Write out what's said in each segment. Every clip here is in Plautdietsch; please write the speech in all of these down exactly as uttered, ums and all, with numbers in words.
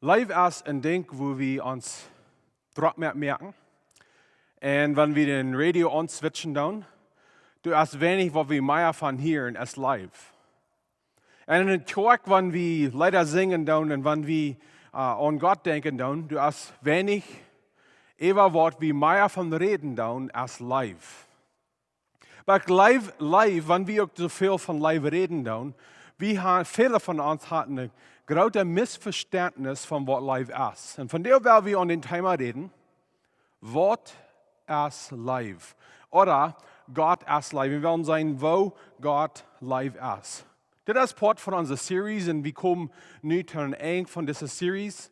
Leew es een Dinkj, wua wie ons drock met moaken. Un wan wie dän Radio aunswitchen doonen, doa es weinich, waut wie mea von hieren aus Leew. Un enne Kjoakj, wan wie Leeda sinjen doonen un wan wie aun Gott denkjen doonen, doa es weinich äwa waut wie mea von räden doonen aus Leew. Oba ekj jleew, Leew, wan wie uk soo väl von Leew räden doonen, wie ha-, väle von ons hauden een grootet Missvestentnis von waut Leew es. Un vondoag well wie aun dän Thema räden: Waut es Leew? Ooda Gott es Leew. Wie wellen seenen, woo Gott Leew es. Dit es Poat von onse Series un wie komen nu toom Enj von dise Series.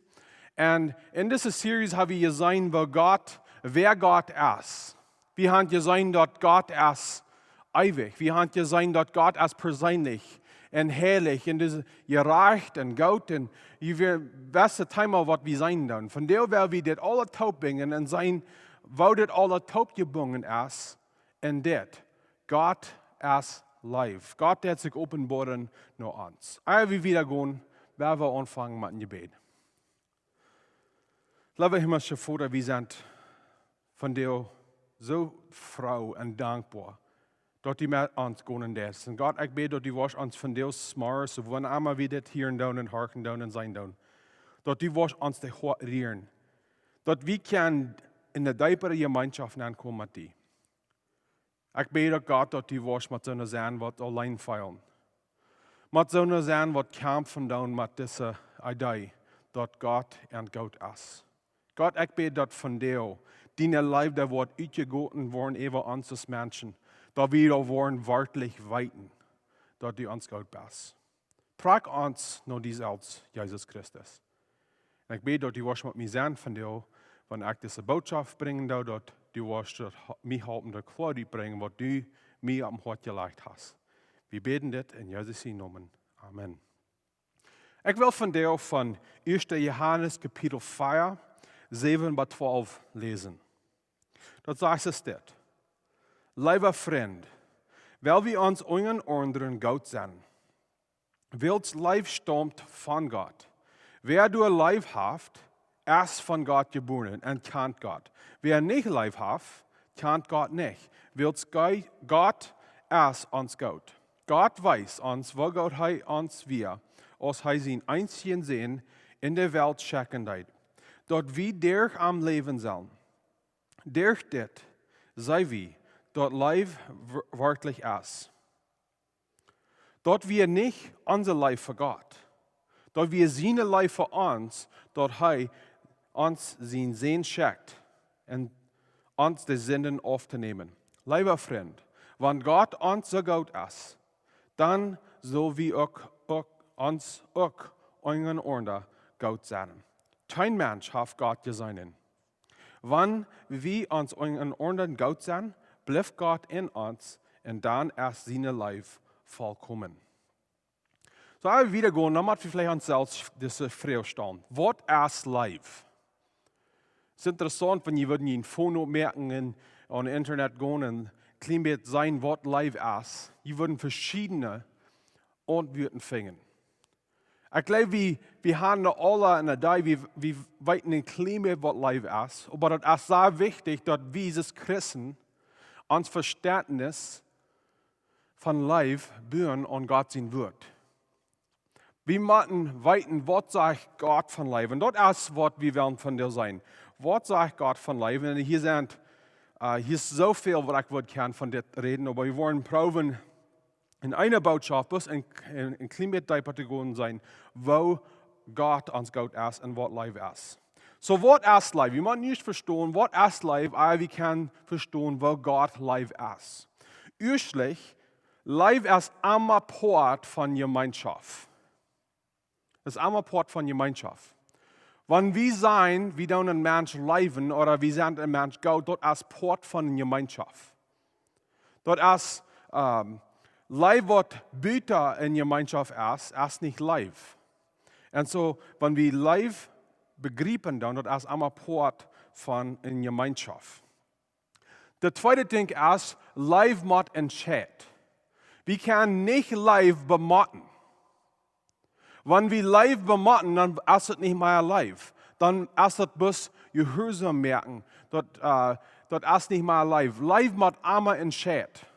Un en dise Series ha wie jeseenen, woo Gott, wäa Gott es. Wie han jeseenen, daut Gott es eewich. Wie han jeseenen, daut Gott es perseenlich un heilich un es jerajcht un goot un jie weeten, daut Thema, waut wie seenen doonen. Vondoag well wie dit aula toopbinjen un seenen, woo dit aula toopjebungen es. Un dit: Gott es Leew. Gott deit sikj openboaren no ons. Ea wie wieda gonen, well wie aunfangen met een Jebäd. Leewa himlischa Voda, wie sent vondoag soo froo un dankboa, daut du met ons gonen deist. Un Gott, ekj bäd, daut du woascht ons vondoag zemorjes, soo wanea emma wie dit hieren doonen un horchen doonen un seenen doonen, daut du woascht ons daut Hoat rieren, daut wie kjennen en eene deepere Jemeenschoft aunkomen met die. Ekj bäd uk, Gott, daut du woascht met soone sennen, waut auleen feelen. Met soone sennen, waut kjamfen doonen met dise Idee, daut Gott an goot es. Gott, ekj bäd, daut vondoag diene Leew woat utjegoten woaren äwa ons aus Menschen, daut wie daut woaren werkjlich weeten, daut du ons goot best. Präakj ons no die selfst, Jesus Christus. Un ekj bäd, daut du woascht met mie sennen vondoag, wan ekj dise Bootschoft brinjen doo, daut du woascht daut ha-, mie halpen, daut kloa utbrinjen, waut du mie opp daut Hoat jelajcht hast. Wie bäden dit en Jesus sienen Nomen. Amen. Ekj well vondoag von Ieeschte Johanes Kapitel vea, säwen bat twalf läsen. Daut sajcht dit: Leewa Frind, well wie ons unjarenaunda goot sennen, wiels Leew staumt von Gott. Wäa doa Leew haft, es von Gott jebuaren un kjant Gott. Wäa nich Leew haft, kjant Gott nich, wiels Gei-, Gott es ons goot. Gott wees ons, woo goot hee ons wia, aus hee sienen eensjen Sän en de Welt schekjen deed, daut wie derch am läwen sellen. Derch dit see wie, daut Leew w-, werkjlich es. Daut wia nich onse Leew fa Gott. Daut wia siene Leew fa ons, daut hee ons sienen Sän schekjt, om ons de Sinden auftonämen. Leewa Frind, wan Gott ons soo goot es, dan sell wie uk, uk, ons uk unjarenaunda goot sennen. Kjeen Mensch haft Gott jeseenen. Wan wie ons unjarenaunda goot sennen, blift Gott en ons, un dan es siene Leew vollkomen. Soo, ea wie wieda gonen, dan mott wie veleicht ons selfst dise Froag stalen: Waut es Leew? Es interessaunt, wan jie wudden een Phone oppmoaken un aun Internet gonen un kjlien bät seenen, waut Leew es. Jie wudden veschiedne Auntwuaten finjen. Ekj jleew, wie, wie haben aula eene Idee, wie, wie weeten een kjlien bät, waut Leew es. Oba daut es sea wichtich, daut wie aus Christen ons Vestentnis von Leew buen aun Gott sien Wuat. Wie motten weeten, waut sajcht Gott von Leew. Un daut es, waut wie wellen vondoag seenen. Waut sajcht Gott von Leew? Un hia sent, äh, hia es soo väl, waut ekj wudd kjennen von dit räden, oba wie woaren proowen, en eene Bootschoft bloos een, een, een kjlien bät deepa to gonen seenen, woo Gott ons goot es un waut Leew es. Soo, waut es Leew? Wie motten ieescht vestonen, waut es Leew, ea wie kjennen vestonen, woo Gott Leew es. Ieeschtlich, Leew es emma Poat von Jemeenschoft. Es emma Poat von Jemeenschoft. Wan wie sajen, wie doonen een Mensch leewen ooda wie sent een Mensch goot, daut es Poat von Jemeenschoft. Daut es, ähm, Leew, waut buta eene Jemeenschoft es, es nich Leew. Un soo, wan wie Leew bejriepen, dan daut es emma Poat von eene Jemeenschoft. Daut tweede Dinkj es, Leew mott entscheiden. Wie kjennen nich Leew bemotten. Wan wie Leew bemotten, dan es daut nich mea Leew. Dan es daut bloos jehuarsom moaken. Daut, äh, daut es nich mea Leew. Leew mott emma entscheiden.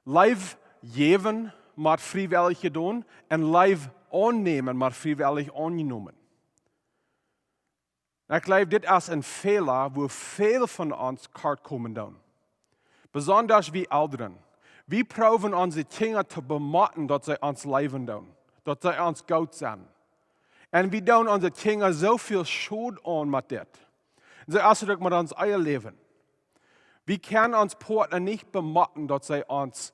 Leew jäwen mott friewellich jedonen un Leew aunnämen mott friewellich aunjenomen. Un ekj jleew, dit es een Fäla, wua väl von ons kort komen doonen. Besondasch wie Elren. Wie proowen onse Kjinja to bemotten, daut see ons leewen doonen, daut see ons goot sent. Un wie doonen onse Kjinja soo väl Schod aun met dit. Un soo es daut uk met ons eejet Läwen. Wie kjennen ons Partner nich bemotten, daut see ons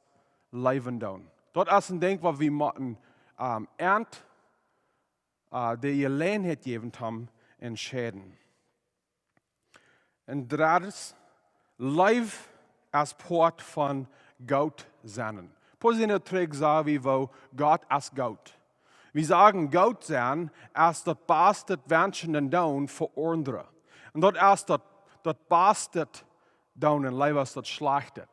leewen doonen. Daut es een Dinkj, waut wie motten, ähm, an, äh, de Jeläajenheit jäwen, om entscheiden. Un dreddes, Leew es Poat von goot sennen. Paulus en de Trigj säd wie, woo Gott es goot. Wie sajen, goot sennen es daut baste wenschen un doonen fa aundre. Un daut es daut, daut baste doonen, leewa es daut schlajchte.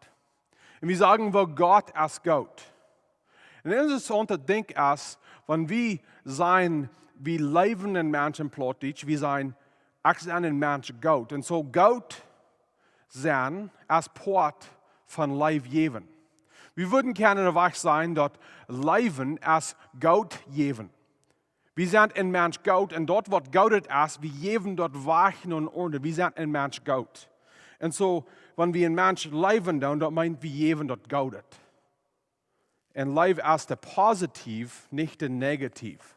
Un wie sajen, woo Gott es goot. Een interessauntet Dinkj es, wan wie sajen, wie leewen een Mensch, en Plautdietsch, wie sajen, ekj sie een Mensch goot. Un soo goot sennen es Poat von Leew jäwen. Wie wudden kjennen ewach sajen, daut leewen es goot jäwen. Wie sent een Mensch goot un daut, waut goot es, wie jäwen daut wajch no aundre. Wie sent een Mensch goot. Un soo, wan wie een Mensch leewen doonen, daut meent, wie jäwen daut goot. Un Leew es de positiev, nich de negatief.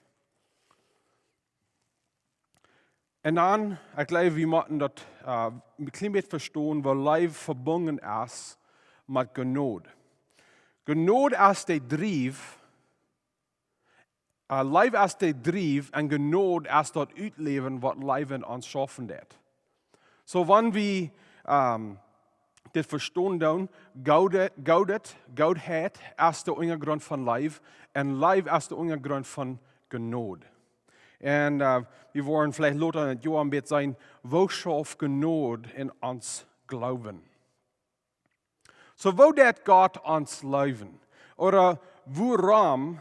Un dan, ekj jleew, wie motten daut, äh, een kjlien bät vestonen, woo Leew vebungen es met Jnod. Jnod es de Drief, äh, Leew es de Drief un Jnod es daut Utläwen, waut Leew en ons schaufen deit. Soo, wan wie, ähm, dit vestonen doonen, Goodet, Goodet, Gootheit es de Unjagrunt von Leew un Leew es de Unjagrunt von Jnod. Un, äh, wie woaren veleicht lota en daut Joa een bät seenen, woo schauft Jnod en ons Gloowen. Soo, woo deit Gott ons leewen? Ooda wuarom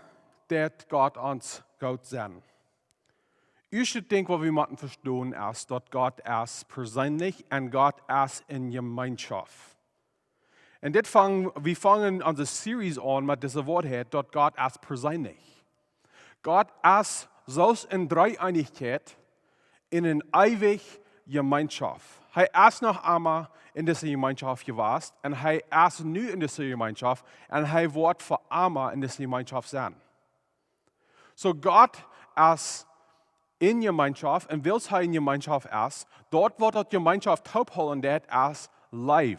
deit Gott ons goot sennen? Ieeschte Dinkj, waut wie motten vestonen, es, daut Gott es perseenlich un Gott es en Jemeenschoft. Un dit fang, wie fangen onse Series aun met dise Woarheit, daut Gott es perseenlich. Gott es selfst en Dreeeenichkjeit en eene eewje Jemeenschoft. Hee es noch emma en dise Jemeenschoft jewast un hee es nu en dise Jemeenschoft un hee woat fa emma en dise Jemeenschoft sennen. Soo Gott es en Jemeenschoft un wiels hee en Jemeenschoft es, daut waut daut Jemeenschoft toophoolen deit es Leew.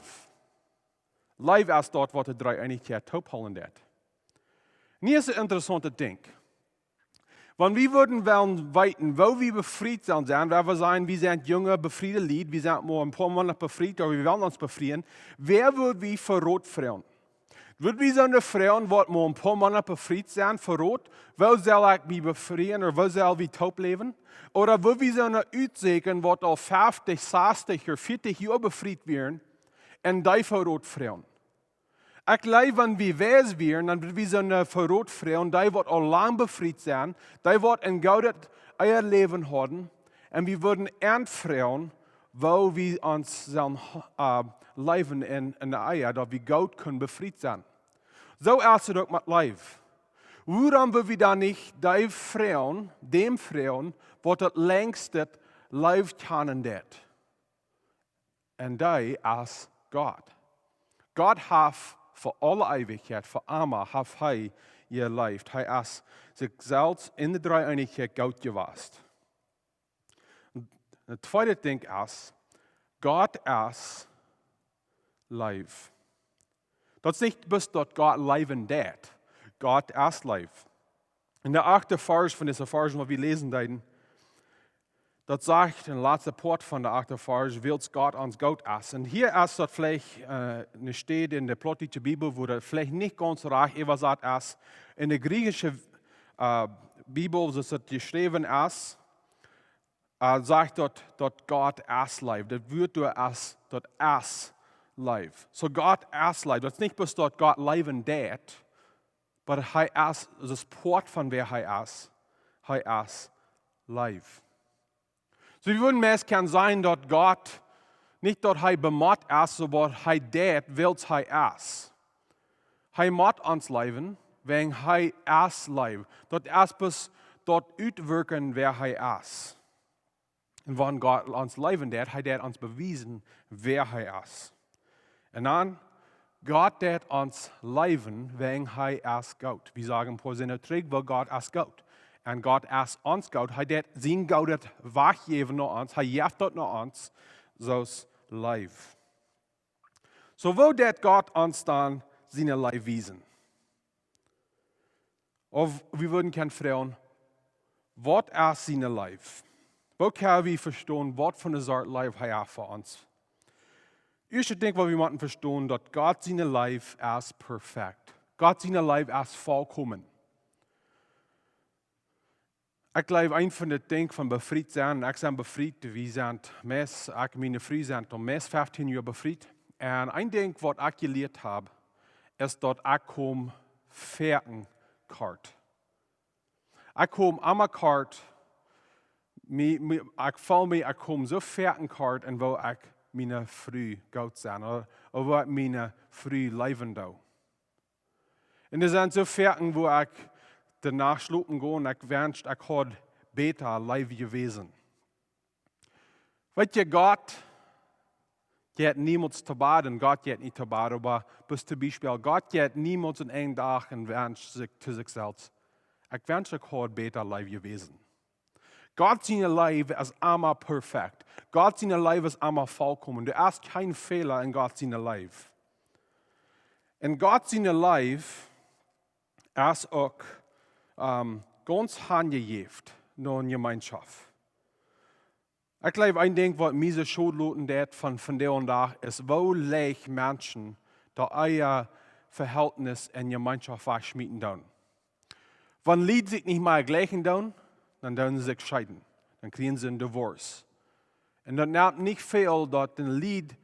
Leew es daut waut de Dreeeenichkjeit toophoolen deit. Nu es een interessauntet Dinkj. Wan wie wudden wellen weeten, woo wie befriet sellen sennen, wan wie sajen, wie sent junge, befriede Lied, wie sent mau een poa Moonat befriet, ooda wie wellen ons befrieen, wäa wudd wie fa Rot froagen? Wudd wie soone froagen, waut mau een poa Moonat befriet sent, fa Rot, woo sell ekj mie befrieen, ooda woo sell wie toop läwen? Ooda wudd wie soone utsieekjen, waut aul feftich, sastich ooda vieetich Joa befriet wieren, un dee fa Rot froagen? Ekj jleew, wan wie weis wieren, dan wudd wie soone fa Rot froagen, dee waut aul lang befriet sent, dee waut een goodet Eheläwen hauden, un wie wudden an froagen, woo wie ons sellen, äh, läwen en, en de Ehe, daut wie goot kjennen befriet sennen. Soo es daut uk met Leew. Wuarom wudd wie dan nich dee froagen, däm froagen, waut daut lenjste Leew kjanen deit? Un dee es Gott. Gott haft fa aule Eewichkjeit, fa emma, haft hee jeleeft. Hee es sikj selfst en de Dreeeenichkjeit goot jewast. Daut tweede Dinkj es, Gott es Leew. Daut es nich bloos daut Gott leewen deit. Gott es Leew. En de achte Varsch von dise Varsch, waut wie läsen deeden, daut sajcht en latste Poat von de achte Varsch, wiels Gott ons goot es. Un hia es daut veleicht, äh, eene Städ en de plautdietsche Bibel, wua daut veleicht nich gaunz rajcht äwasat es. En de griechische, äh, Bibel, soo aus daut jeschräwen es, äh, sajcht daut, daut Gott es Leew. Daut Wuat doa es, daut es Leew. Soo Gott es Leew. Daut es nich bloos daut Gott leewen deit, Oba hee es, daut es Poat von wäa hee es. Hee es Leew. Soo, wie wudden meist kjennen sajen, daut Gott, nich daut hee bemott es, oba hee deit, wiels hee es. Hee mott ons leewen, wäajen hee es Leew. Daut es bloos daut utwirkjen, wäa hee es. Un wan Gott ons leewen deit, hee deit ons bewiesen, wäa hee es. Un dan, Gott deit ons leewen, wäajen hee es goot. Wie sagen een poa Sindach trigj, woo Gott es goot. Un Gott es ons goot. Hee deit sien Goodet wajchjäwen no ons. Hee jeft daut no ons, soo aus Leew. Soo, woo deit Gott ons dan siene Leew wiesen? Ooda wie wudden kjennen froagen, waut es siene Leew? Woo kjenn wie vestonen, waut fa eene Sort Leew hee haft fa ons? Ieescht Dinkj, waut wie motten vestonen, daut Gott siene Leew es perfekt. Gott siene Leew es volkomen. Ekj jleew, een von de Dinja von befriet sennen, ekj sie befriet, wie sent meist, ekj un miene Fru sent aul meist feftieen Joa befriet. Un een Dinkj, waut ekj jelieet hab, es daut ekj kom foaken kort. Ekj kom emma kort, mie, mie, ekj feel mie, ekj kom soo foaken kort enn woo ekj miene Fru goot sie, ooda, ooda woo ekj miene Fru leewen doo. Un doa sent soo Wäakjen, wua ekj de Nacht schlopen go un ekj wensch, ekj haud bäta Leew jewäsen. Weet jie, Gott jeit niemols to Bad un Gott jeit nich to Bad, oba bloos toom Biespel, Gott jeit niemols enn eenen Dach un wenscht sikj to sikj selfst: Ekj wensch, ekj haud bäta Leew jewäsen. Gott siene Leew es emma perfekt. Gott siene Leew es emma volkomen. Doa es kjeen Fäla enn Gott siene Leew. Un Gott siene Leew es uk, ähm, gaunz hanjejäft no eene Jemeenschoft. Ekj jleew, een Dinkj, waut mie soo schod loten deit von, von vondoag dän Dach, es, woo leicht Menschen doa äa Vehältnis enn Jemeenschoft wajchschmieten doonen. Wan Lied sikj nich mea jlikjen doonen, dan doonen see sikj scheeden. Dan kjrieen see een Divorce. Un daut nemt nich väl, daut een Lied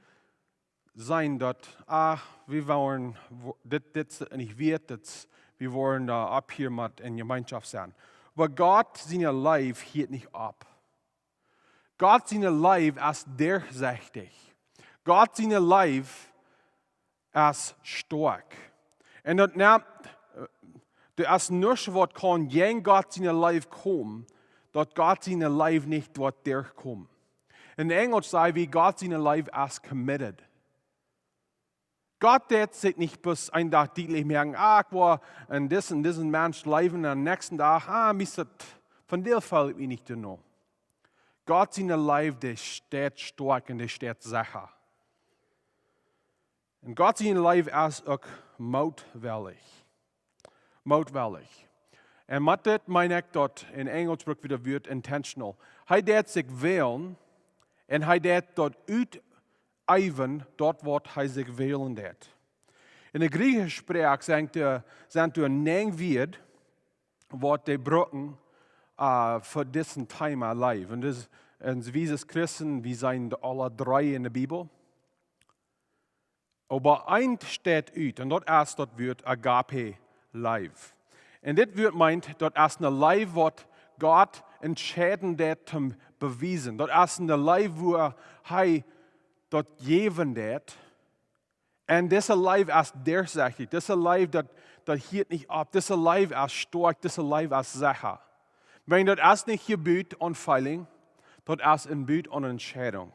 sajen daut, ah, wie woaren, wo-, dit, dit es nich wieet, dit, wie woaren doa opp hia met enn Jemeenschoft sennen. Oba Gott siene Leew hieet nich opp. Gott siene Leew es derchsichtich. Gott siene Leew es stoakj. Un daut nemt, äh, doa es nuscht, waut kaun jäajen Gott siene Leew komen, daut Gott siene Leew nich woat derchkomen. Enn Enjelsch saj wie, Gott siene Leew es committed. Gott deit sikj nich bloos een Dach dietlich moaken, ah, ekj woa enn disen, disen Mensch leewen, un dän näakjsten Dach, ah, mie es daut, vondoag feel ekj mie nich jenuach. Gott siene Leew, dee steit stoakj un dee steit secha. Un Gott siene Leew es uk mootwellich. Mootwellich. Un met dit meen ekj daut, enn Enjelsch bruck wie daut Wuat intentional. Hee deit sikj wälen un hee deit daut uteewen, daut waut hee sikj wälen deit. Enn de griechische Sproak sent doa, sent doa näajen Wieed, waut dee brucken, äh, fa disen Thema Leew. Un daut es, un wie aus Christen, wie sent aule dree enn de Bibel. Oba eent steit ut, un daut es daut Wuat Agape Leew. Un dit Wuat meent, daut es eene Leew, waut Gott entscheiden deit to bewiesen. Daut es eene Leew, wua hee daut jäwen deit. Un dise Leew es derchsichtich. Dise Leew, daut, daut hieet nich opp. Dise Leew es stoakj, dise Leew es secha. Wan daut es nich jebut aun feeling, daut es jebut aun Entscheidunk.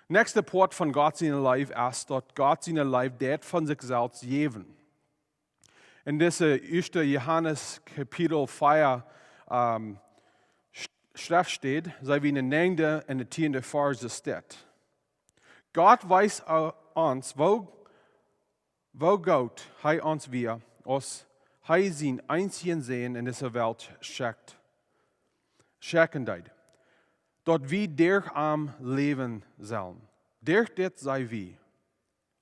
Näakjste Poat von Gott siene Leew es, daut Gott siene Leew deit von sikj selfst jäwen. Enn dise ieeschte Johanes Kapitel vea, ähm, Sch-, Schreft steit, saj wie enn de näajende un de tieende Varsch steit. Gott wiest, äh, ons, woo woo goot hee ons wia, aus hee sienen eensjen Sän enn dise Welt schekjt, schekjen deed, daut wie derch am läwen sellen. Derch dit seenen wie,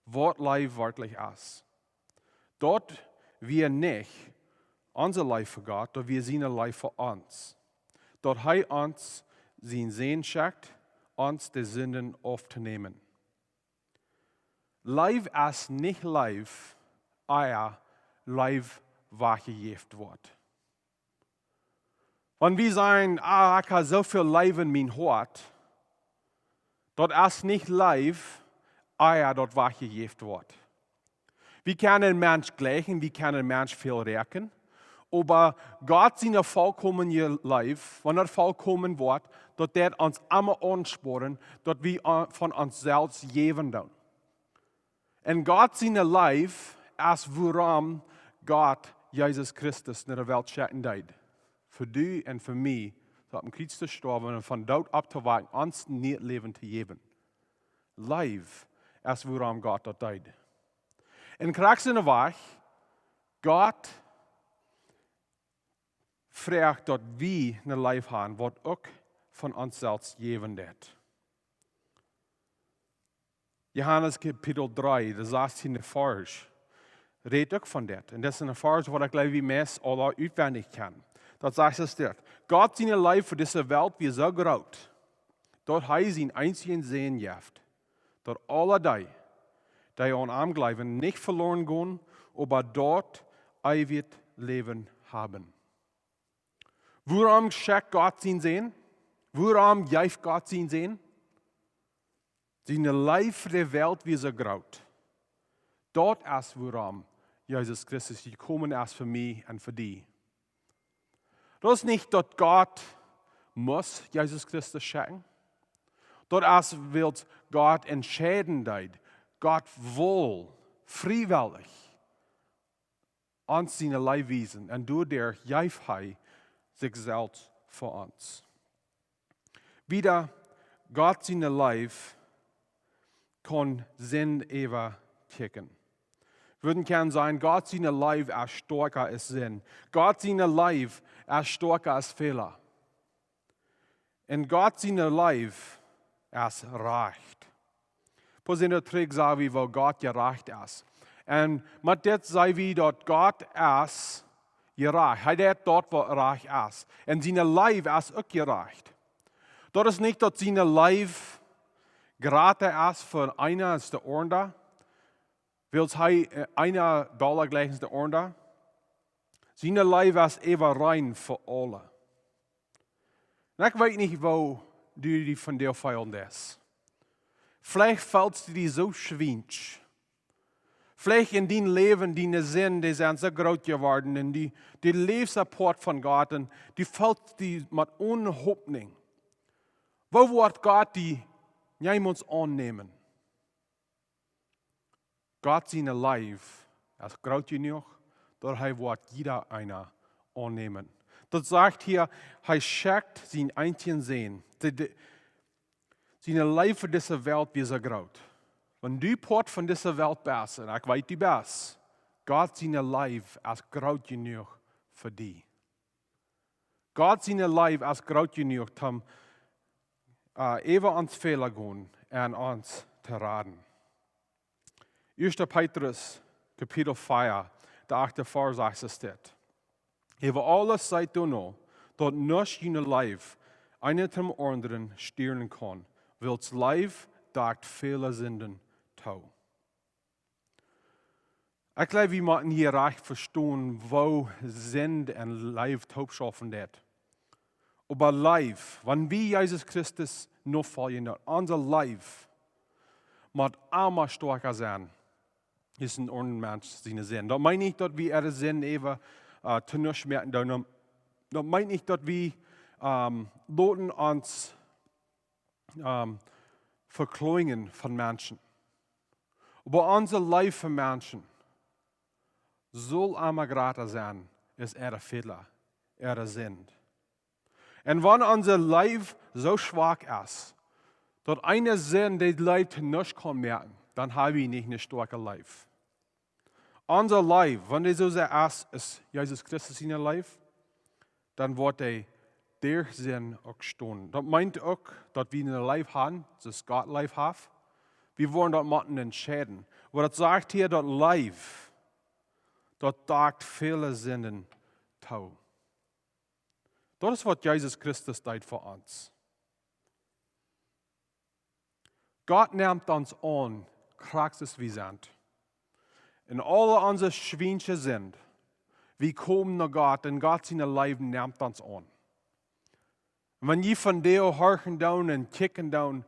waut Leew werkjlich es. Daut wia nich onse Leew fa Gott, daut wia siene Leew fa ons. Daut hee ons sienen Sän schekjt, ons de Sinden auftonämen. Leew es nich Leew, ea Leew wajchjejäft woat. Wan wie sajen: "Ah, ekj hab soo väl Leew en mien Hoat", daut es nich Leew, ea daut wajchjejäft woat. Wie kjennen een Mensch jlikjen, wie kjennen een Mensch väl räakjnen, oba Gott siene vollkomne Leew, wan daut vollkomen woat, daut deit ons emma aunspornen, daut wie a-, von ons selfst jäwen doonen. Un Gott siene Leew es, wuarom Gott Jesus Christus no de Welt schekjen deed, fa die un fa mie, soo opp een Kjriez to stoawen un vom Doot opptowakjen, ons een nieet Läwen to jäwen. Leew es, wuarom Gott daut deed. Un krakjt soo waut, Gott froagt, daut wie ne Leew haben, waut uk von ons selfst jäwen deit. Johanes Kapitel dree, de sastieende Varsch, rät uk von dit. Un dit es een Varsch, waut ekj jleew, wie meist aule utwendich kjennen. Daut sajcht es dit: "Gott siene Leew fa dise Welt wia soo groot, daut hee sienen eensjen Sän jeef, daut aule dee, dee aun am jleewen, nich veloren gonen, oba daut eewje Läwen haben." Wuarom schekjt Gott sienen Sän? Wuarom jeef Gott sienen Sän? Siene Leew fa de Welt wia soo groot. Daut es, wuarom Jesus Christus jekomen es fa mie un fa die. Daut es nich, daut Gott must Jesus Christus schekjen. Daut es, wiels Gott entscheiden deed. Gott wull friewellich ons siene Leew wiesen un doaderch jeef hee sikj selfst fa ons. Wada, Gott siene Leew kaun Sind äwakjikjen. Wie wudden kjennen sajen, Gott siene Leew es stoakja aus Sind. Gott siene Leew es stoakja aus Fäla. Un Gott siene Leew es rajcht. Poa Sindach trigj sach wie, woo Gott jerajcht es. Un met dit sach wie, daut Gott es jerajcht. Hee deit daut, waut rajcht es. Un siene Leew es uk jerajcht. Daut es nich, daut siene Leew jrata es fa eena aus de aundra, wiels hee, äh, eena dolla jlikjt aus de aundra. Siene Leew es äwarein fa aule. Un ekj weet nich, woo du die vondoag feelen deist. Veleicht feelst du die soo schwiensch. Veleicht en dien Läwen, diene Sind, dee sent soo groot jeworden un du, du läfst apoat von Gott un du feelst die met one Hopninj. Woo woat Gott die niemols aunnämen? Gott siene Leew es groot jenuach, daut hee woat jieda eena aunnämen. Daut sajcht hia, hee schekjt sienen eensjen Sän. De, de, siene Leew fa dise Welt wia soo groot. Wan du Poat von dise Welt best, un ekj weet du best, Gott siene Leew es groot jenuach fa die. Gott siene Leew es groot jenuach, om, äh, äwa ons Fäla gonen un ons to raden. Ieeschte Petrus, Kapitel vea, de achte Varsch sajcht dit: "Äwa aules seet doano, daut nuscht june Leew eena däm aundren stieren kaun, wiels Leew dakjt väle Sinden too." Ekj jleew, wie motten hia rajcht vestonen, woo Sind un Leew toopschaufen deit. Oba Leew, wan wie Jesus Christus nofoljen, daut onse Leew mott emma stoakja sennen aus een aundra Mensch siene Sind. Daut meent nich, daut wie äare Sind äwa, äh, to nuscht moaken doonen. Daut meent nich, daut wie, ähm, loten ons, ähm, veklonen von Menschen. Oba onse Leew fa Menschen saul emma jrata sennen aus äare Fäla, äare Sind. Un wan onse Leew soo schwak es, daut eene Sind de Leew to nuscht kaun moaken, dan hab wie nich eene stoakje Leew. Onse Leew, wan dee soo sea es aus Jesus Christus siene Leew, dan woat dee derch Sind uk stonen. Daut meent uk, daut wie eene Leew haben, soo aus Gott Leew haft. Wie woaren daut motten entscheiden. Oba daut sajcht hia, daut Leew, daut dakjt väle Sinden too. Daut es, waut Jesus Christus deed fa ons. Gott nemt ons aun, krakjt soo aus wie sent. En aule onse schwiensche Sind, wie komen no Gott un Gott siene Leew nemt ons aun. Un wan jie vondoag horchen doonen un kjikjen doonen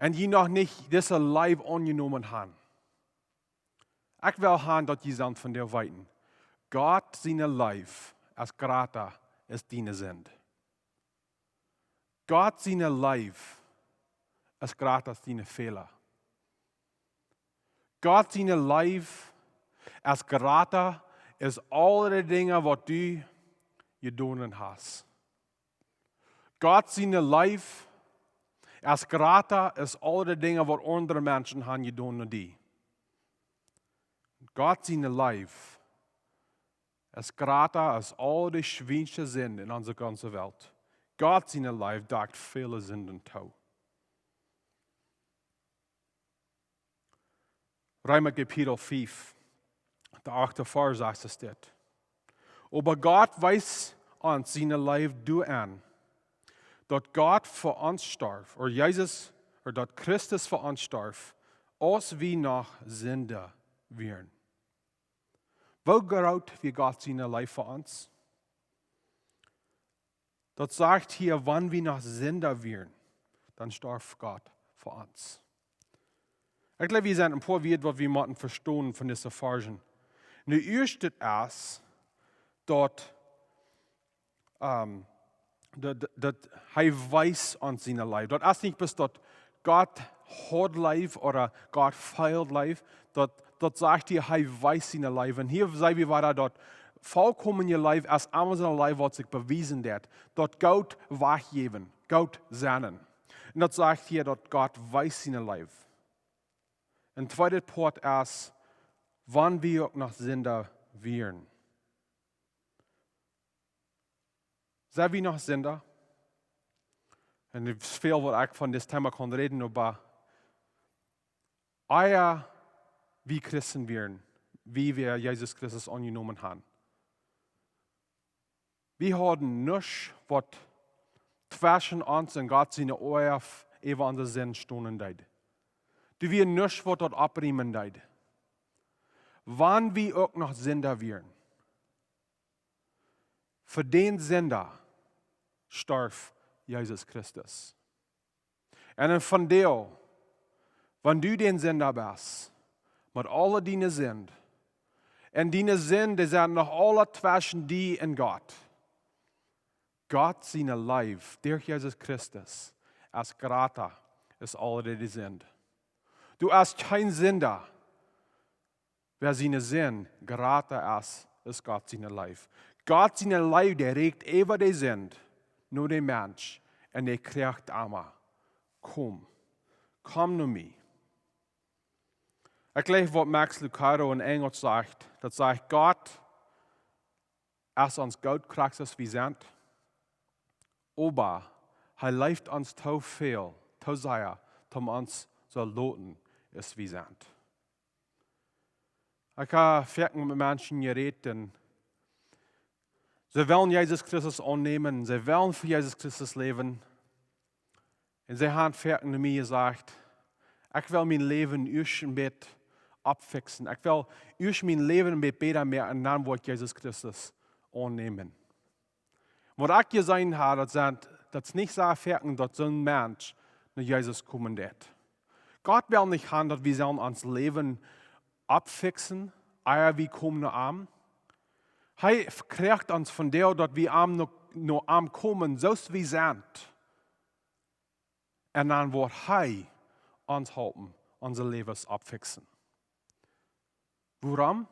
un jie noch nich dise Leew aunjenomen haben, ekj well haben daut jie sellen vondoag weeten, Gott siene Leew es jrata aus diene Sind. Gott siene Leew es jrata aus diene Fäla. Gott siene Leew es jrata aus aule de Dinja waut du jedonen hast. Gott siene Leew es jrata aus aule de Dinja waut aundre Menschen haben jedonen no die. Gott siene Leew es jrata aus aul de schwiensche Sind en onse gaunze Welt. Gott siene Leew dakjt väle Sinden too. Reema Kapitel fief, de achte Varsch sajcht dit: Oba Gott wiest ons siene Leew doaraun, daut Gott fa ons storf, ooda Jesus, ooda daut Christus fa ons storf, aus wie noch Sinda wieren. Woo groot wia Gott siene Leew fa ons? Daut sajcht hia, wan wie noch Sinda wieren, dan storf Gott fa ons. Ekj jleew, hia sent een poa Wieed waut wie motten vestonen von dise Varschen. Nu ieescht es daut, ähm, daut, daut hee wiest ons siene Leew. Daut es nich bloos daut Gott haud leew ooda Gott feeld leew. Daut, daut sajcht hia, hee wiest siene Leew. Un hia seenen wie wada daut volkomne Leew es emma soone Leew waut sikj bewiesen deit. Daut Gott wajchjäwen, Gott sennen. Un daut sajcht hia daut Gott wiest siene Leew. Een tweeda Poat es, wan wie uk noch Sinda wieren. Sent wie noch Sinda? Un et es väl waut ekj von dit Thema kaun räden, oba ea wie Christen wieren, ea wie Jesus Christus aunjenomen haben, wie hauden nuscht waut tweschen ons un Gott siene Oaja äwa onse Sind stonen deed. Doa wia nuscht waut daut oppriemen deed. Wan wie uk noch Sinda wieren, fa dän Sinda storf Jesus Christus. Un vondoag, wan du dän Sinda best, met aule diene Sind, un diene Sind, dee sent noch aule tweschen die un Gott, Gott siene Leew derch Jesus Christus es jrata aus aule dee Sind. Du best kjeen Sinda, wäa siene Sind jrata es aus Gott siene Leew. Gott siene Leew, dee rieekjt äwa de Sind no dän Mensch un dee kjricht emma: Komm, komm no mie. Ekj jleew waut Max Lucado en Enjelsch sajcht, daut sajcht: Gott es ons goot krakjt soo aus wie sent, oba hee leeft ons too väl, too sea, om ons soo to loten aus wie sent. Ekj hab foaken met Menschen jerät un see wellen Jesus Christus aunnämen, see wellen fa Jesus Christus läwen. Un see haben foaken no mie jesajcht: Ekj well mien Läwen ieescht een bät oppfiksen. Ekj well ieescht mien Läwen een bät bäta moaken un dan woa ekj Jesus Christus aunnämen. Waut ekj jeseenen hab, daut sent, daut es nich soo foaken daut soon Mensch no Jesus komen deit. Gott well nich haben daut wie sellen ons Läwen oppfiksen, ea wie komen no am. Hee kjricht ons vondoag, daut wie am no, no am komen soo aus wie sent. Un dan woat hee ons halpen, onse Läwes oppfiksen. Wuarom?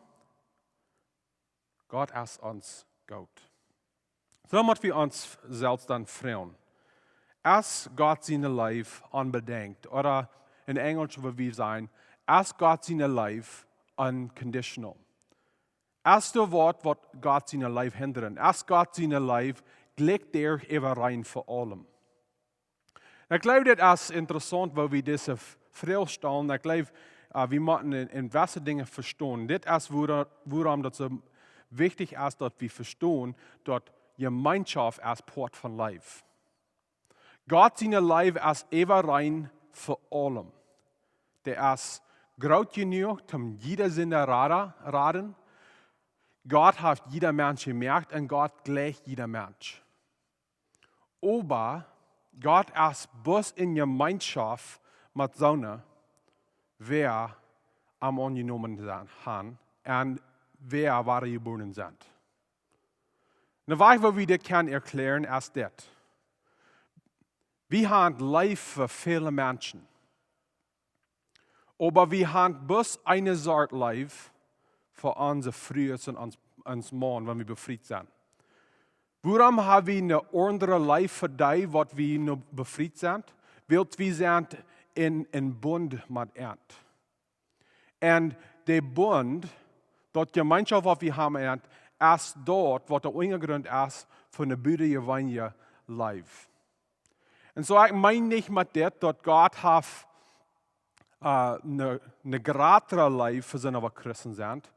Gott es ons goot. Soo mott wie ons selfst dan froagen: Es Gott siene Leew onbedinjt? Ooda en Enjelsch wudd wie sajen: Es Gott siene Leew unconditional? Es doa waut, waut Gott siene Leew hindren? Es Gott siene Leew jlikj derch äwarein fa aulem? Ekj jleew, dit es interessaunt, woo wie dise F-, Froag stalen. Ekj jleew, äh, wie motten en, en jewesse Dinja vestonen. Dit es wuarom, wuarom daut soo wichtich es, daut wie vestonen, daut Jemeenschoft es Poat von Leew. Gott siene Leew es äwarein fa aulem. Dee es groot jenuach, om jieda Sinda rada, raden. Gott haft jieda Mensch jemoakt un Gott jleicht jieda Mensch. Oba Gott es bloos en Jemeenschoft met soone, wäa am aunjenomen sent, han, un wäa wadajebuaren sent. Een Wajch, woo wie dit kjennen erkjlären, es dit. Wie han leef fa väle Menschen. Oba wie han bloos eene Sort leef fa onse Frues un ons, ons Maun, wan wie befriet sent. Wuarom ha wie eene aundre leef fa dee, waut wie nu befriet sent? Wiels wie sent en, en Bunt met an. Un de Bunt, daut Jemeenschoft, waut wie han met an, es daut, waut de Unjagrunt es von de butajeweenelje leef. Un soo, ekj meen nich met dit, daut Gott haft, äh, ne, ne jratre leef fa soone, waut Christen sent.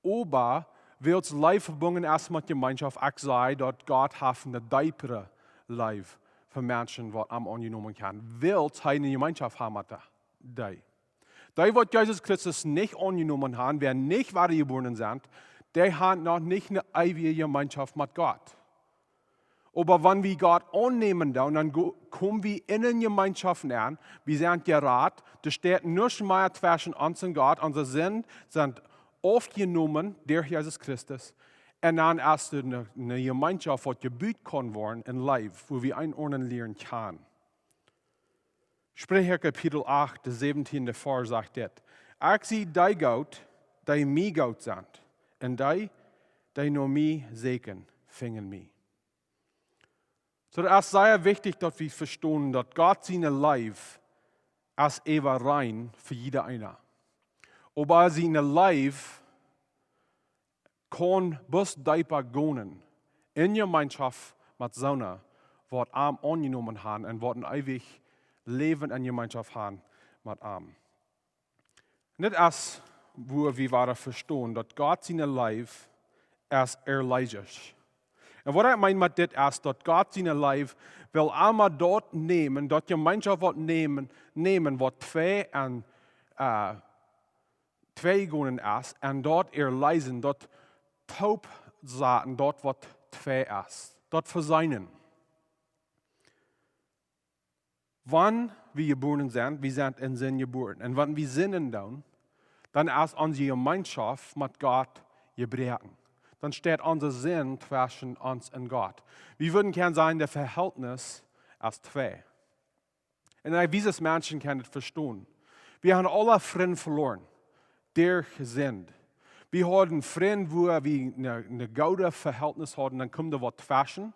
Oba, wiels leef vebungen es met Jemeenschoft, ekj saj, daut Gott haft ne deepre leef fa Menschen, waut am aunjenomen han. Wiels hee ne Jemeenschoft haft met de, dee. Dee, waut Jesus Christus nich aunjenomen han, wäa nich wadajebuaren sent, dee han noch nich ne eewje Jemeenschoft met Gott. Oba wan wie Gott aunnämen, dan, dan go-, kom wie en ne Jemeenschoft aun. Wie sent jerat. Doa steit nuscht mea tweschen ons un Gott. Onse Sind sent aufjenomen derch Jesus Christus. Un dan es doa ne, ne Jemeenschoft, waut jebut kaun woaren en leef, wua wie een aundren lieren kjanen. Spricha Kapitel acht, de säwentieende Varsch sajcht dit: "Ekj sie dee goot, dee mie goot sent, un dee, dee no mie sieekjen, finjen mie." Soo, daut es sea wichtich, daut wie vestonen, daut Gott siene Leew es äwarein fa jieda eena. Oba siene Leew kaun bloos deepa gonen en Jemeenschoft met soone, waut am aunjenomen han un waut een eewjet Läwen en Jemeenschoft han met am. Un dit es, wua wie woaren vestonen, daut Gott siene Leew es erlösend. Un waut ekj meen met dit es, daut Gott siene Leew well emma daut nämen, daut Jemeenschoft waut nämen, nämen waut twee un, äh, twee jegonen es, un daut erlösen, daut toop saten, daut waut twee es, daut veseenen. Wan wie jebuaren sent, wie sent en Sind jebuaren. Un wan wie sinden doonen, dan es onse Jemeenschoft met Gott jebroaken. Dan steit onse Sind tweschen ons un Gott. Wie wudden kjennen sajen, daut Vehältnis es twee. Un ekj weet, daut Menschen kjennen daut vestonen. Wie han aule Frind veloaren derch Sind. Wie hauden Frind, wua wie een, een goodet Vehältnis hauden, dan kjeem doa waut tweschen.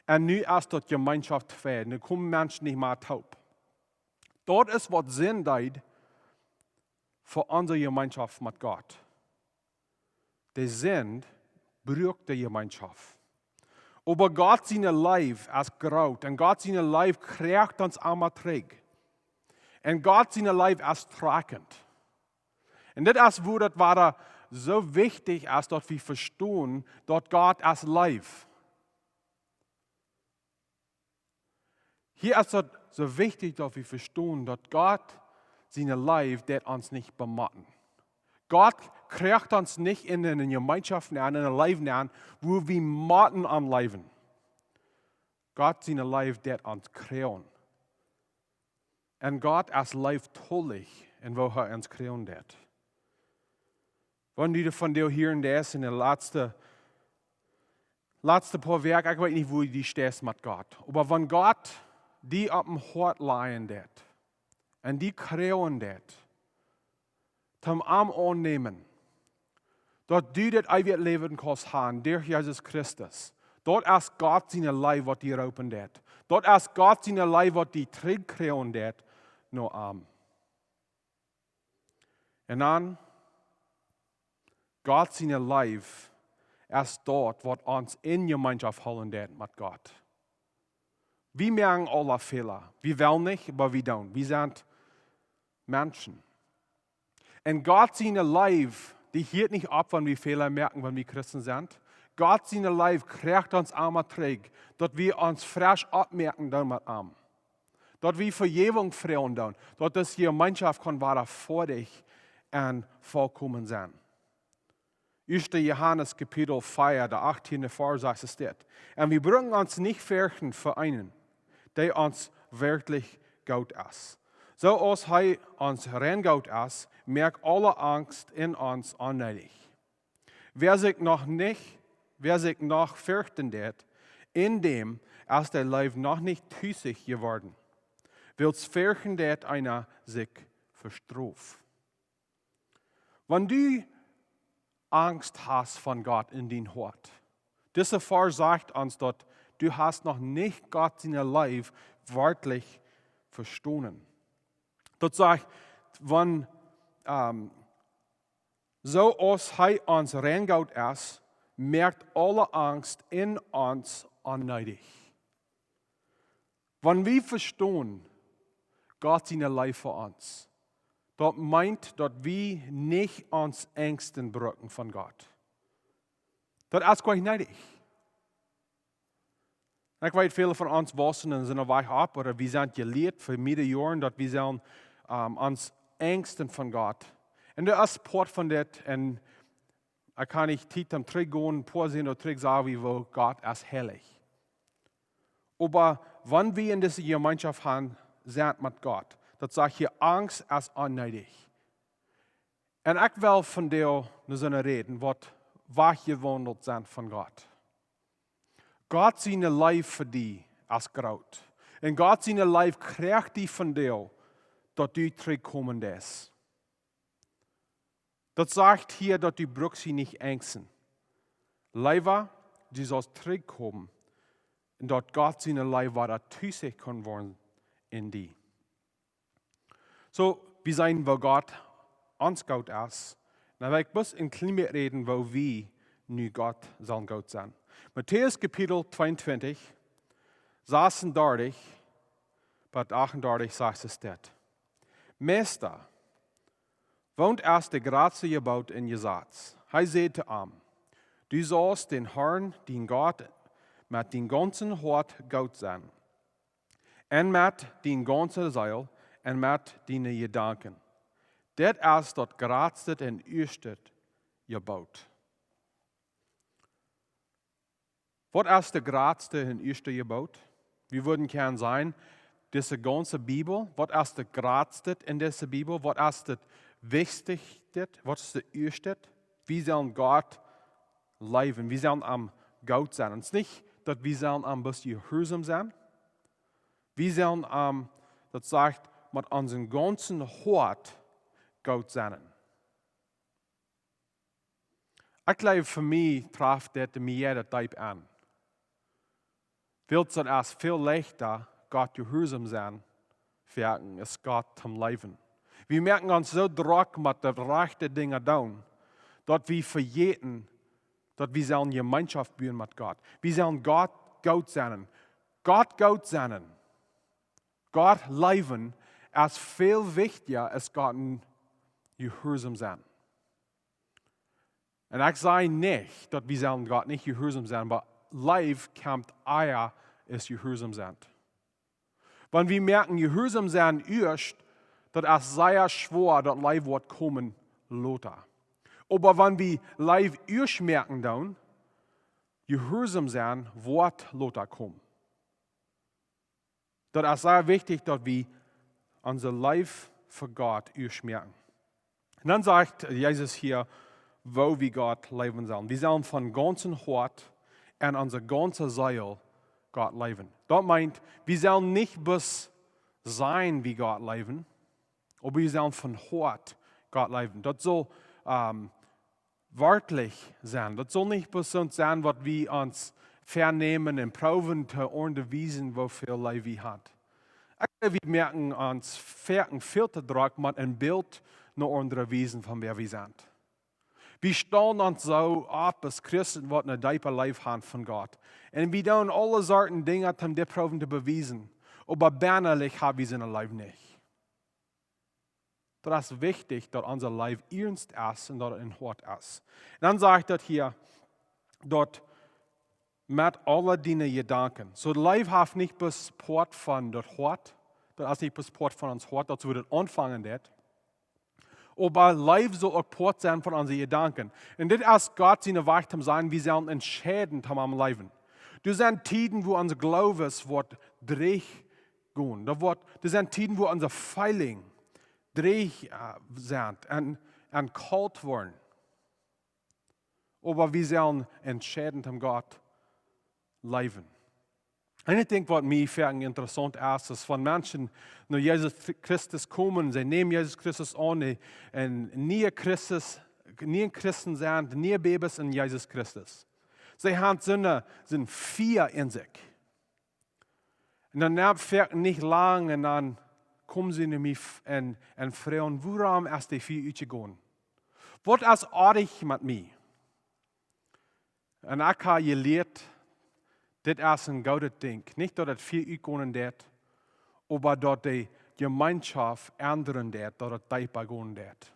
Un nu es daut Jemeenschoft twee. Nu komen Menschen nich mea toop. Daut es waut Sind deed fa onse Jemeenschoft met Gott. De Sind broak de Jemeenschoft. Oba Gott siene Leew es groot un Gott siene Leew kjricht ons emma trigj. Un Gott siene Leew es trakjent. Un dit es, wua daut woaren soo wichtich es, daut wie vestonen, daut Gott es Leew. Hia es daut soo wichtich, daut wie vestonen, daut Gott siene Leew deit ons nich bemotten. Gott kjricht ons nich en eene Jemeenschoft nenn, en een Läwen nenn, wua wie motten aun läwen. Gott siene Leew deit ons kjrieen. Un Gott es leeftolich en woo hee ons kjrieen deit. Wan du von die hia un doa en de latste, latste poa Wäakj, ekj weet nich, wua du steist met Gott. Oba wan Gott die opp daut Hoat lajen deit un die kjrieen deit, toom am aunnämen, daut du daut eewje Läwen kaust han derch Jesus Christus. Daut es Gott siene Leew, waut die roopen deit. Daut es Gott siene Leew, waut die trigjkjrieen deit no am. Un dan, Gott siene Leew es daut, waut ons en Jemeenschoft hoolen deit met Gott. Wie moaken aule Fäla. Wie wellen nich, oba wie doonen. Wie sent Menschen. Un Gott siene Leew, dee hieet nich opp, wan wie Fäla moaken, wan wie Christen sent. Gott siene Leew kjricht ons emma trigj, daut wie ons fresch oppmoaken doonen met am. Daut wie Vejäwunk froagen doonen, daut dise Jemeenschoft kaun wada foadich un volkomen sennen. Ieeschte Johanes Kapitel vea, de achttiende Varsch sajcht dit: "Un wie brucken ons nich ferchten fa eenen, dee ons werkjlich goot es. Soo aus hee ons rein goot es, moakt aule Angst en ons onneedich. Wäa sikj noch nich, wäa sikj noch ferchten deit, en däm es de Leew noch nich tusich jeworden, wiels ferchten deit eena sikj fa Strof." Wan du Angst hast von Gott en dien Hoat, dise Varsch sajcht ons daut du hast noch nich Gott siene Leew werkjlich vestonen. Daut sajcht, wan, ähm, soo aus hee ons rein goot es, moakt aule Angst en ons onneedich. Wan wie vestonen Gott siene Leew fa ons, daut meent daut wie nich ons angsten brucken von Gott. Daut es goanich needich. Ekj weet, väle von ons waussen en soone Wajch opp, ooda wie sent jelieet fa mearere Joaren, daut wie sellen, ähm, ons angsten von Gott. Un daut es Poat von dit, un ekj kaun nich Tiet om trigj gonen, poa Sindach trigj saj wie, woo Gott es heilich. Oba wan wie en dise Jemeenschoft han, sent met Gott, daut sajcht hia, Angst es onneedich. Un ekj well vondoag no soone räden, waut wajchjewaundelt sent von Gott. Gott siene Leew fa die es groot. Un Gott siene Leew kjricht die vondoag, daut du trigjkomen deist. Daut sajcht hia, daut du bruckst die nich angsten. Leewa, du saust trigjkomen, un daut Gott siene Leew wada tusich kaun woaren en die. Soo, wie seenen, woo Gott ons goot es. Dan well ekj bloos een kjlien bät räden, woo wie nu Gott sellen goot sennen. Matäus Kapitel tweeuntwintich, sasuntachentich bat achtuntachentich sajcht et dit: "Meista, waut es daut jratste Jeboot em Jesaz?" Hee säd to am: "Du saust dän Harn, dien Gott, met dien gaunzet Hoat goot sennen, un met diene gaunze Seel, un met diene Jedanken. Dit es daut jratste un ieeschte Jeboot." Waut es daut jratste un ieeschte Jeboot? Wie wudden kjennen sajen, dise gaunze Bibel, waut es daut jratste en dise Bibel? Waut es daut wichtichste? Waut es daut ieeschte? Wie sellen Gott leewen. Wie sellen am goot sennen. Et es nich, daut wie sellen am bloos jehuarsom sennen. Wie sellen am, daut sajcht, met onsen gaunzen Hoat goot sennen. Ekj jleew, fa mie traft dit mie jeit deep aun. Wiels daut es väl leichta, Gott jehuarsom sennen, wäajen es Gott toom leewen. Wie moaken ons soo drock met de rajchte Dinja doonen, daut wie vejäten, daut wie sellen Jemeenschoft buen met Gott. Wie sellen Gott goot sennen. Gott goot sennen, Gott leewen, es väl wichtja aus Gott jehuarsom sennen. Un ekj saj nich, daut wie sellen Gott nich jehuarsom sennen, oba Leew kjemt ea aus jehuarsom sennen. Wan wie moaken jehuarsom sennen ieescht, daut es sea schwoa, daut Leew woat komen lota. Oba wan wie Leew ieescht moaken doonen, jehuarsom sennen woat lota komen. Daut es sea wichtich, daut wie onse Leew fa Gott ieescht moaken. Un dan sajcht Jesus hia, woo wie Gott leewen sellen. Wie sellen von gaunzet Hoat un onse gaunze Seel Gott leewen. Daut meent, wie sellen nich bloos sajen, wie Gott leewen, oba wie sellen von Hoat Gott leewen. Daut saul, ähm, werkjlich sennen. Daut saul nich bloos soont sennen, waut wie ons vänämen un proowen to bewiesen, woo väl Leew wie haben. Ekj jleew, wie moaken ons foaken väl too drock met een Bilt no aundre wiesen von wäa wie sent. Wie stalen ons soo opp aus Christen, waut eene deepe Leew haben von Gott. Un wie doonen aule Sorten Dinja, om dit proowen to bewiesen. Oba bennalich hab wie soone Leew nich. Daut es wichtich, daut onse Leew iernst es un daut et em Hoat es. Un dan sajcht daut hia, daut met aule diene Jedanken. Soo, Leew haft nich bloos Poat von daut Hoat, Daut es nich bloos Poat von ons Hoat, daut wie daut aunfangen daut. Oba Leew saul uk Poat sennen von onse Jedanken. Un dit es Gott sien Wajch to sennen, wie sellen entscheiden to am leewen. Doa sent Tieden, wua ons Gloowen woat dreech gonen. Doa woat, doa sent Tieden, wua onse Feeling dreech äh, sent un, un kolt woaren. Oba wie sellen entscheiden to Gott leewen. Un ekj denkj, waut mie foaken interessaunt es, es wan Menschen no Jesus Christus komen, see nämen Jesus Christus aun, un niee Christus, niee Christen sent, niee Babys en Jesus Christus. See haben soone, soon Fia en sikj. Un dan nemt foaken nich lang un dan komen see no mie f- un, un froagen: "Wuarom es daut Fia utjegonen? Waut es oajch met mie?" Un ekj hab jelieet, dit es een goodet Dinkj. Nich daut daut Fia utgonen deit, oba daut de Jemeenschoft endren deit, daut et deepa gonen deit.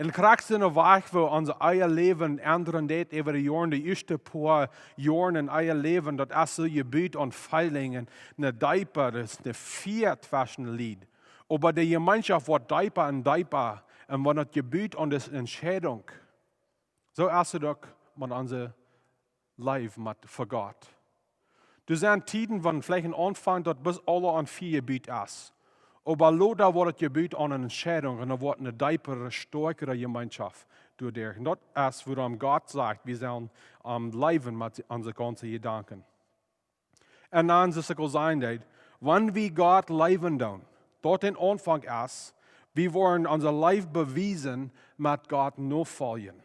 Un krakjt soo een Wajch, wua ons ea Läwen endren deit äwa de Joaren, de ieeschte poa Joaren en ea Läwen, daut es soo jebut aun Feelingen, een deepa, daut es een Fia tweschen Lied. Oba de Jemeenschoft woat deepa un deepa, un wan daut jebut aun de Entscheidunk, soo es et uk met onse Leew met, fa Gott. Doa sent Tieden, wan veleicht een Aunfank daut bloos aules aun Fia jebut es. Oba lota woat et jebut aun eene Entscheidunk un dan woat eene deepere, stoakjere Jemeenschoft doaderch. Un daut es, wuarom Gott sajcht, wie sellen am leewen met onse gaunze Jedanken. Un dan, soo aus ekj aul säd, wan wie Gott leewen doonen, daut een Aunfank es, wie woaren onse Leew bewiesen met Gott nofoljen.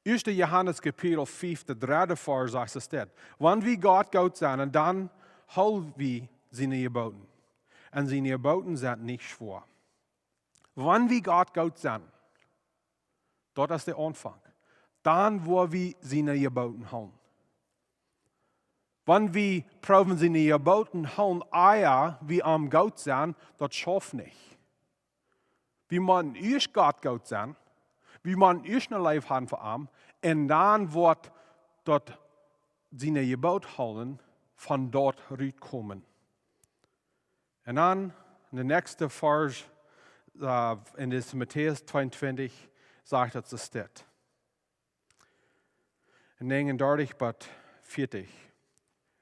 Ieeschte Johanes Kapitel fiew, de dredde Varsch sajcht et dit: "Wan wie Gott goot sent, dan hool wie siene Jebooten. Un siene Jebooten sent nich schwoa." Wan wie Gott goot sent, daut es de Aunfank. Dan woa wie siene Jebooten hoolen. Wan wie proowen siene Jebooten hoolen, ea wie am goot sent, daut schauft nich. Wie motten ieescht Gott goot sennen, wie motten ieescht eene Leew haben fa am, un dan woat daut siene Jebooten hoolen von doa rutkomen. Un dan, de näakjste Varsch äh, en dis Matäus tweeuntwintich sajcht et soo dit. Näajenundartich bat vieetich.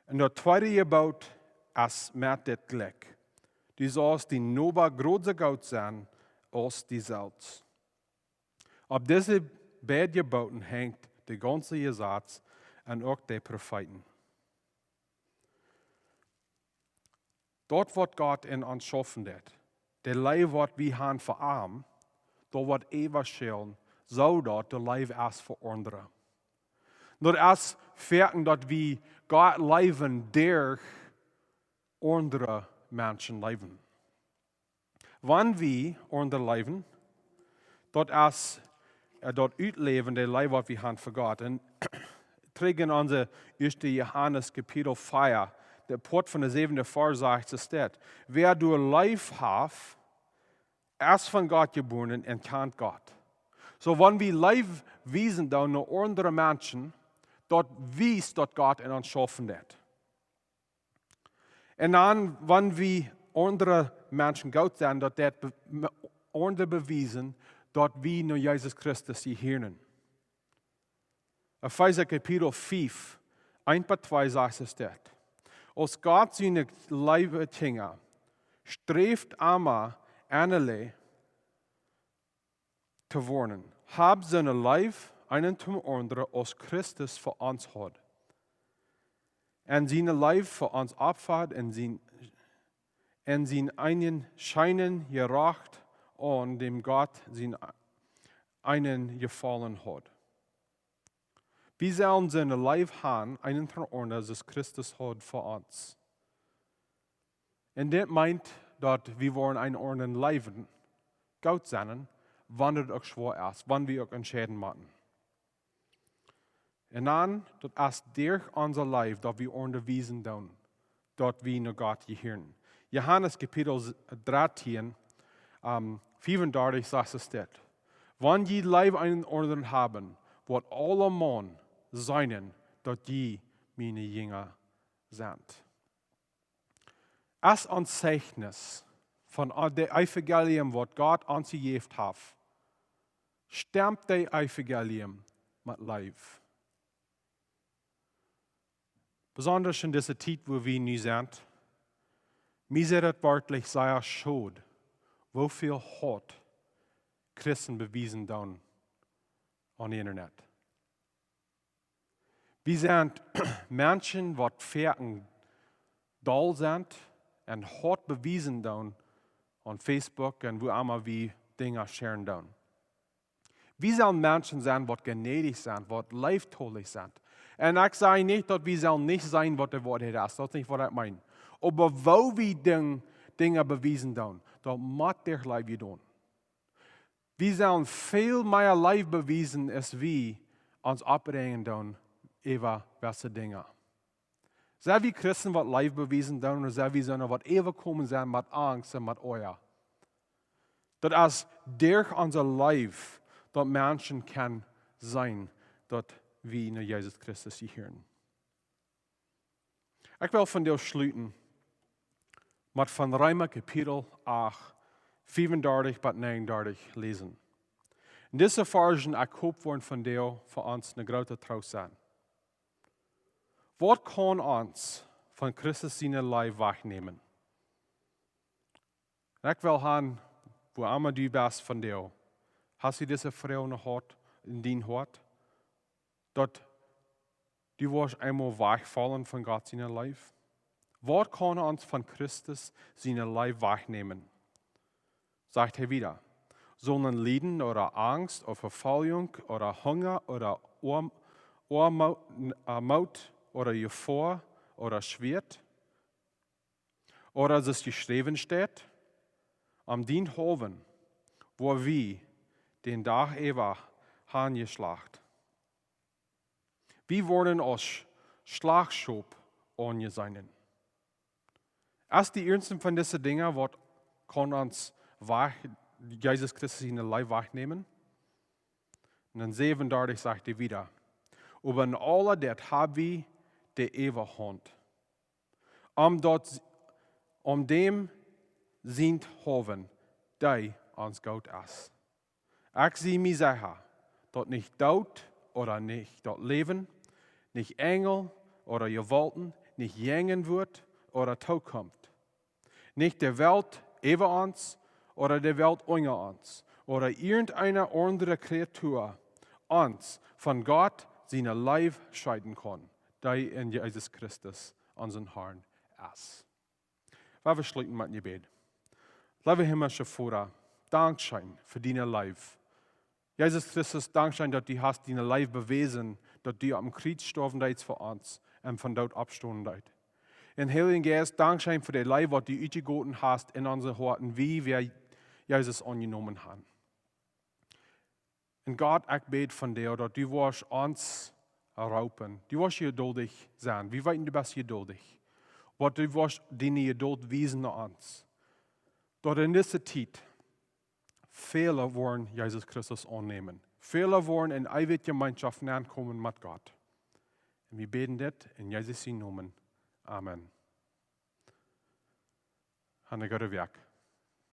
Un daut tweede Jeboot es met dit jlikj: "Du saust dienen Noba jrod soo goot sennen aus die selfst." Opp dise beid Jebooten henjt de gaunze Jesaz un uk de Profeeten. Daut waut Gott en ons schaufen deit, de Leew waut wie haben fa am, daut woat äwaschaulen, soo daut de Leew es fa aundre. Daut es foaken daut wie Gott leewen derch aundre Menschen leewen. Wan wie aundre leewen, daut es äh, daut utläwen, de Leew waut wie haben fa Gott. Un trigj en onse ieeschte Johanes Kapitel vea, de Poat von de säwende Varsch sajcht et dit: "Wäa doa Leew haft, es von Gott jebuaren un kjant Gott." Soo, wan wie Leew wiesen doonen no aundre Menschen, daut wiest daut Gott en ons schaufen deit. Un dan, wan wie aundre Menschen goot sent, daut deit be- me- aundre bewiesen, daut wie no Jesus Christus jehieren. Efeesa Kapitel fiew, eent bat twee sajcht et dit: "Aus Gott siene leewe Kjinja, sträft emma eenelje to woaren. Hab soone Leew eenen toom aundren aus Christus fa ons haud, un siene Leew fa ons oppfod un sien, un sien eenen Scheen jerecht aun, däm Gott sien eenen Jefaulen haud." Wie sellen soone Leew haben, eenen toom aundren, aus Christus haud fa ons. Un dit meent, daut wie woaren eenen aundren leewen, goot sennen, wan et uk schwoa es, wan wie uk entscheiden motten. Un dan, daut es derch onse Leew, daut wie aundre wiesen doonen, daut wie no Gott jehieren. Johanes Kapitel s- dreizehn, ähm, fiefundartich sajcht et dit: "Wan jie Leew eenen aundren haben, woat aulemaun seenen, daut jie miene Jinja sent." Es ons Zeichnis von de Evangelium, waut Gott ons jejäft haft, stemt de Evangelium met Leew? Besondasch en dise Tiet, wua wie nu sent, mie es daut werkjlich sea schod, woo väl Haut Christen bewiesen doonen aun Internet. Wie sent Menschen, waut foaken doll sent un Haut bewiesen doonen aun Facebook un wua emma wie Dinja sharen doonen. Wie sellen Menschen sennen, waut jnädich sent, waut leeftolich sent. Un ekj saj nich, daut wie sellen nich sennen, waut de Woarheit es. Daut es nich, waut ekj meen. Oba woo wie Ding, Dinja bewiesen doonen, daut mott derch Leew jedonen. Wie sellen väl mea Leew bewiesen, aus wie ons oppräajen doonen äwa jewesse Dinja. Sent wie Christen, waut Leew bewiesen doonen, ooda sent wie soone, waut äwakomen sent met Angst un met Oaja? Daut es derch onse Leew, daut Menschen kjennen seenen, daut wie no Jesus Christus jehieren. Ekj well vondoag schluten met von Reema Kapitel acht, fiefundartich bat negenundartich läsen. Un dise Varschen, ekj hop, woaren vondoag fa ons een groota Troost sennen. Waut kaun ons von Christus siene Leew wajchnämen? Un ekj well han, wua emma du best vondoag, hast du dise Froag en dien Hoat, en dien Hoat, daut du woascht eemol wajchfaulen von Gott siene Leew? Waut kaun ons von Christus siene Leew wajchnämen? Sajcht hee wieda: Sellen Lieden ooda Angst ooda Vefoljunk ooda Hunga ooda Oam-, Oamo-, n-, äh, Moot ooda Jefoa ooda Schwieet? Ooda aus et jeschräwen steit: Om dienthaulwen woa wie dän Dach äwa hanjeschlacht. Wie woaren aus Schlachtschop aunjeseenen. Es de ieeschte von dise Dinja, waut kaun ons wajch-, Jesus Christus siene Leew wajchnämen? Un dan säwenundartich sajcht hee wieda: Oba en aul daut hab wie de Äwahaunt, om daut, om däm sienthaulwen, dee ons goot es. Ekj sie mie secha, daut nich Doot ooda nich daut Läwen, nich Enjel ooda Jewaulten, nich Jäajenwoat ooda Tookunft, nich de Welt äwa ons ooda de Welt unja ons, ooda irjenteene aundre Kreatua ons von Gott siene Leew scheeden kaun, dee en Jesus Christus, onsen Harn, es. Lot ons schluten met een Jebäd. Leewa himmlischa Voda, dankscheen fa diene Leew. Jesus Christus, dankscheen, daut du hast diene Leew bewäsen, daut du aum Kjriez stoawen deedst fa ons un vom Doot oppstonen deedst. Un Heilja Jeist, dankscheen fa de Leew, waut du utjegoten hast en onse Hoaten, wie wie Jesus aunjenomen haben. Un Gott, ekj bäd vondoag, daut du woascht ons roopen. Du woascht jeduldich sennen. Wie weeten, du best jeduldich. Waut du woascht diene Jeduld wiesen aun ons. Daut en dise Tiet väle woaren Jesus Christus aunnämen. Väle woaren en eewje Jemeenschoft aunkomen met Gott. Un wie bäden dit en Jesus sienen Nomen. Amen. Hab eene goode Wäakj.